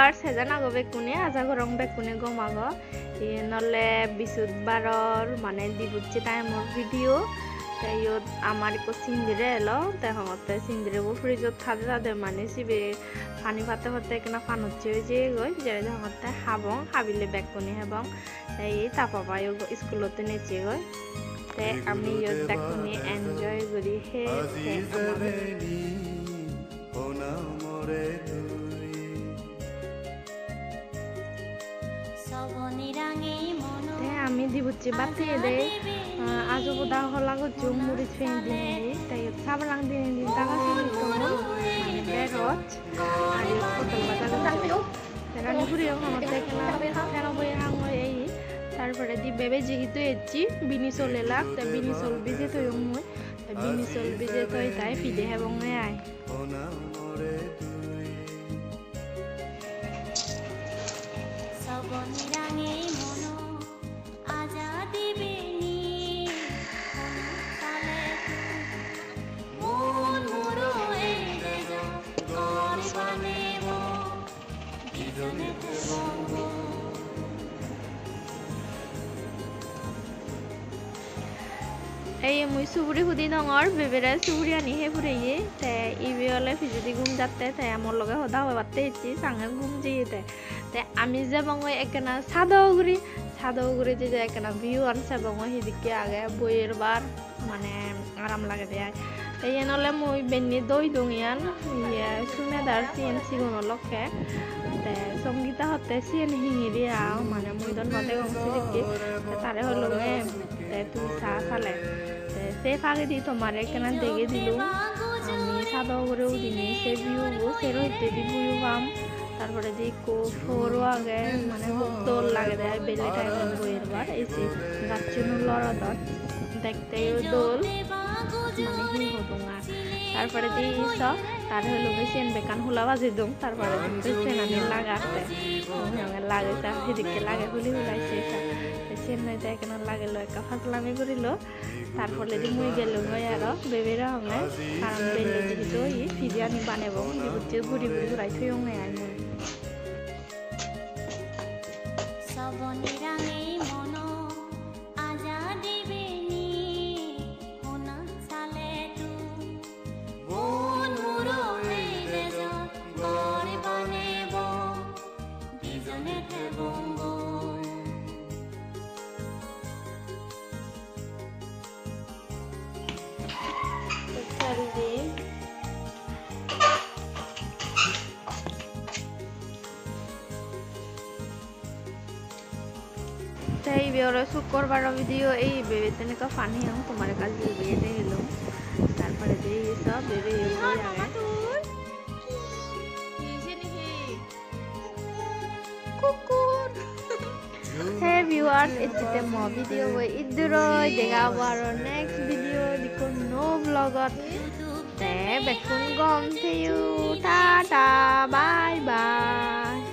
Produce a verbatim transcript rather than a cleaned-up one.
Sejan ago bekkune, aja gorong bekkune gom ago. Iyen ole bisudbaror mane dibucche time-or video. Te iyot amar ekko sindire elo, te hongotte sindirebo fridge-ot thade thade mane sibe pani patte patte ekkena panucche oi jeyegoi, jere hongotte habong, habile bekkune hebong. Te ei ta papayo school-ottun ejjegoi. Te ami iyot bekkune enjoy guri he te ama Te ami dibucche batte ede, ah, ajo boda hola gocchong muris peni dinei, te iyot sabalang dinei daga suri ton, mane berot, ar iyot potol baja gocchong. Te rani puri hong hotte ekkena, ekkena boi hang oi ei. Tar poredi bebe jehetu ecche, bini sol elak, te bini sol bije toyong mui. Te bini sol bije toi tai pide hebonge ai. Ei mui suguri hudi dongor, bebere suguriyani he pureye, te ibe ole pijedi gum jatte, te mor loge hoda hobatte ecche, sange gum jeye te. Te ami jebongoi ekkena sado ugure, sado ugure je je ekkena view an sebongoi hidikke age, boyer bar, mane aram lagede ai. Te iyen ole mui benne doi dong iyan, iye Sumedar siyen sigon olokke. Te Songita hotte siyen hingiri a, mane mui do no degong sidikke. Te tare holunge, te tui sa sale. Te se pagedi tomare ekkena dege dilung. Ami sado ugure udine se view bo sero hittedi view pam. Tar poredi ekko poro age, mane hub dol lagede ai, belle time-ot boyer bar, ei se gacchuno lorodon, dekteyo dol, mane hi hodung ar. Tar poredi so, tar hulunge siyen bekkan hula baji dong, tar poredi senani lagar te, mui honge lage sa, hidikke lage huli hulai se sa, te siyen noi te ekkena lagelo ekka paglami gurilo. Tar poredi mui gelongoi aro bebe rongor, karon belle jehetu oye, pide ani banebong, dibucche guri guri gurai toyonge ai mui. Te ibe olo sukkurbaro video, ei ibe bettun ekka pani hong tomare ekka jibe degelung. Tar poredi ei sob bebe bebe age. Kukur. Hey viewers, ecche te mo video bo idduroi, dega obo aro next video, ikko nuo vlog ot. Te bekkun gom theyo, ta ta, bye bye.